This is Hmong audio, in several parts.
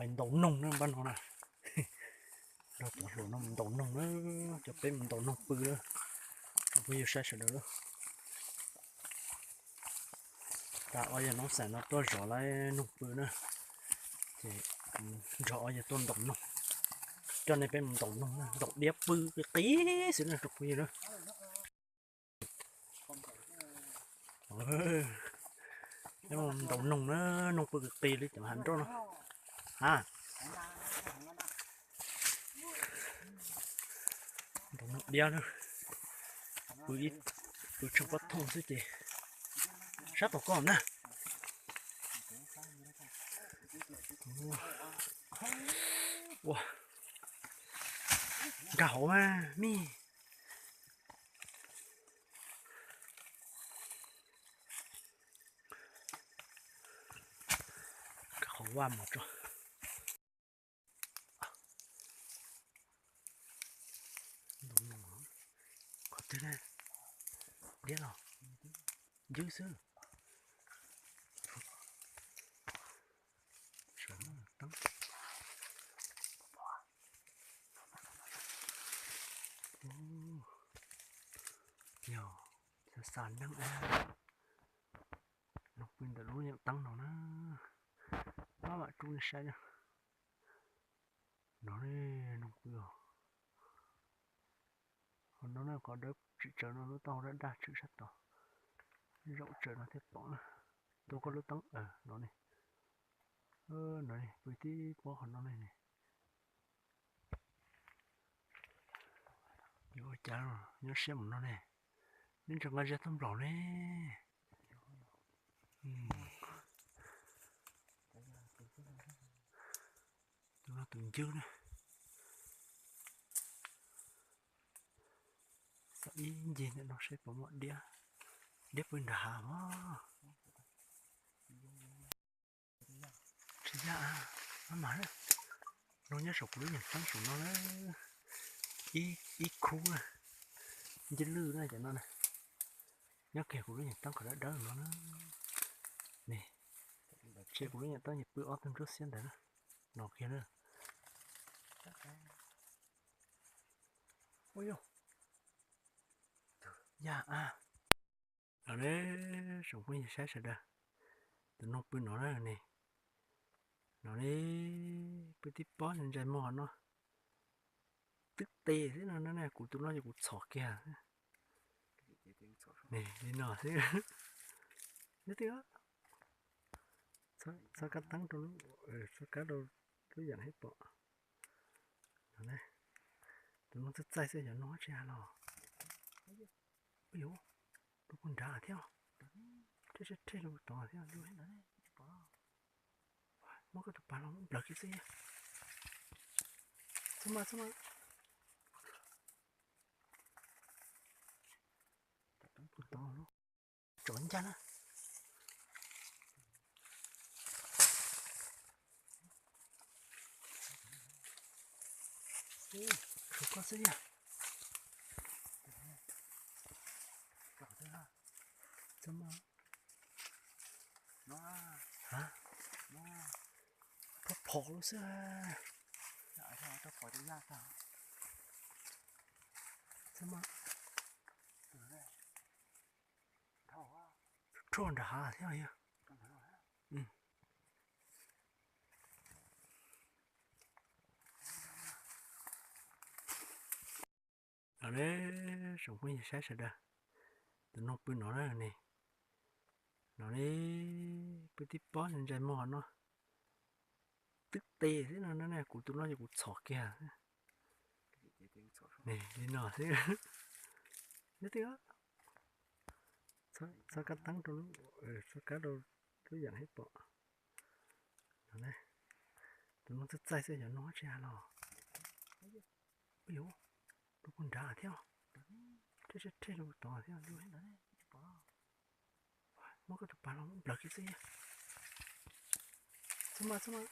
Ntaus noog na npaj no na. Nrog cov hluas no mus ntaus noog na, cov peb mus ntaus noog pw na. Phooj ywg saib sawv daws, tas ob yawg noob xeem no tuaj zov lawv noog pw na, ces nrog ob yawg tuaj ntaus noog. Coj nej peb mus ntaus noog na, ntaus diab pw qis qis xwb na tsoom phooj ywg na. Ntaus noog na, noog pw qis qis li cov hav nroj no. Ha, ntaus noog diab na, pw ib, pw tsheej pob thooj xwb ces sab tom koj na. Ua, nkag hauv mas mij. Nkag hauv vaj mus tso. Qhov twg na? Diab los? Ncwb xwb. Yog, xa xa neeg, noog pw ntawm lub nyam teeb no na. Maj mam tsuj nej saib na. No, noog pw os. Qhov no na, qhov dawb tsim tsaws no lub taub hau daj daj tshwm sab tod. Zaum tsawm no thiaj pom na. Tuaj koj lub teeb no ne. No ne, pw tib pob qhov no ne. Yuav ua cas, nyob siab mus no ne. Neb tseem nqa zaj tub nplaum ne. Tus no tus ncwb na. Txawm ib ncig ntawm no seb puas muaj diab. Diab pw nram hav mas. Tsis yaj, maj mam na. No nyob saum kuv lub nyam teeb saum no na. Ib, ib khub na. Ncig lwj na cov no na. Nyob kiag kuv lub nyam teeb qhov dawb dawb no na. Ne, ntshe kuv lub nyam teeb ces pw ob tug ntsuab xiab ntawd na. No kiag na. Ua yog, yaj a. Los ne, tsoom phooj ywg saib sawv daws, tus noog pw no na ne. No ne, pw tib pob ntsais muag qhov no. Twb tes xwb no ne, kuv tus no ces kuv txhom kiag. Ne, li no xwb. Nyob twg, txhob kab teeb rau, txhob kab rau lub yam thiab pom. Tus noog txaij txaij xwb, yog noog tsis hais los. Ua yuav, rau puag nrad thiab. Rhe rhe rau tod thiab. Muab koj tus pas los nplawg kiag xwb. Txhob mas, txhob mas. Tod, tsov ncaj na. Tshuav koj xwb yog. Txhob mas. Ha, phom phom lub xwb. Txhob mas. Rhuaj nram hav thiab yog. Los ne, tsoom phooj ywg saib sawv daws, tus noog pw no na ne. No ne, pw tib pob ntsais muag qhov no. Twb tes xwb no ne, kuv tus no ces kuv txhom kiag. Ne, li no xwb. Nyob twg, txhob kab teeb rau, txhob kab rau lub yam thiab pom. Tus noog txaij txaij xwb, yog noog tsis hais los. Ua yuav, rau puag nrad thiab. Rhe rhe rau tod thiab. Muab koj tus pas los nplawg kiag xwb. Txhob mas, txhob mas.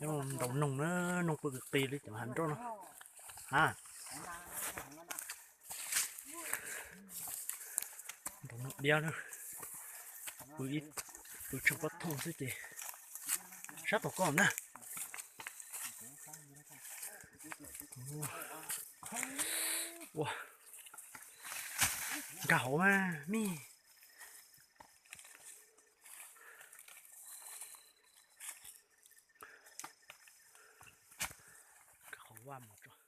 Nyob ntaus noog na, noog pw qis qis li cov hav nroj no. Ha, Diab na, pw ib, pw tsheej pob thooj xwb ces sab tom koj na. Ua, nkag hauv mas mij. Nkag hauv vaj mus tso.